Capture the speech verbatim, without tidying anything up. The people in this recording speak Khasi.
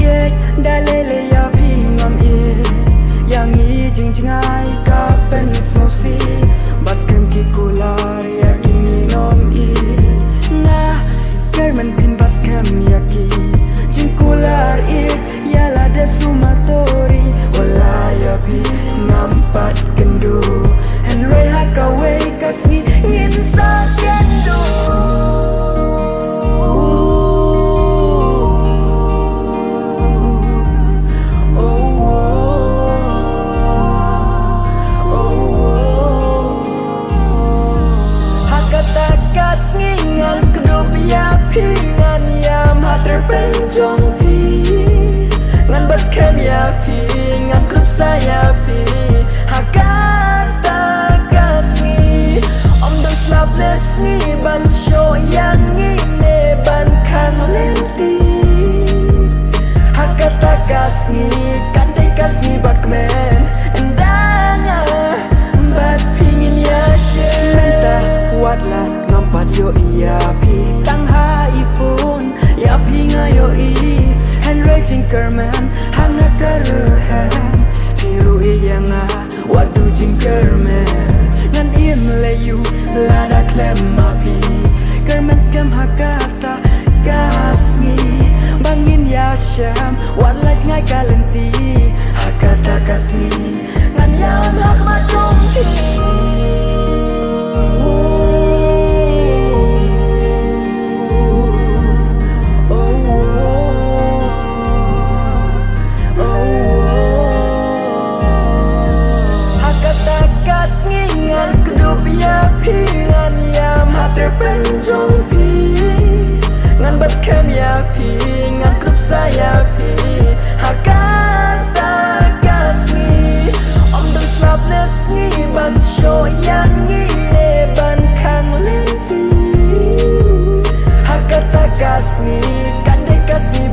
Ïeit da lei lei ïa phi ngam ïeit, ïa ngi jingjngai ka pynsngewsih. Bad skhem ki kular ïa ki ngin ym ïeit. Nga kyrmen phin bad skhem ïa ki jingkular ïeit, ïa lade sumatory. Wat la ïa phi ngam pat kynduh, hynrei ha kawei ka sngi ngin sa kynduh. Ha kata ka sngi ngan kdup ïa phi, ngan ïam ha tyrpeng jong phi. Ngan bad skhem ïa phi, ngan kup sa ïa phi. Ha kata ka sngi ym don slap ne sngi ban shoh ïa ngi ne ban khang lynti. Ha kata ka sngi kan dei ka sngi ba kmen, ynda nga bad phi ngin ïashem. Mynta wat la ngam pat ïohi ïa phi tang ha i phone, ïa phi nga ïohi, hynrei jingkyrmen hangne ka rhem. Phi ruh ïeit ïa nga, wat du jingkyrmen. Ngan im lei ïu lada khlem ma phi. Kyrmen skhem ha kata ka sngi, ba ngin ïashem wat la jngai ka lynti. Ha kata ka sngi ngan ïam ha khmat jong phi. Ha kata ka sngi ngan kdup ïa phi, ngan ïam ha tyrpeng jong phi. Ngan bad skhem ïa phi, ngan kup sa ïa phi. Ha kata ka sngi ym don slap ne sngi ban shoh ïa ngi ne ban khang lynti. Ha kata ka sngi kan dei ka sngi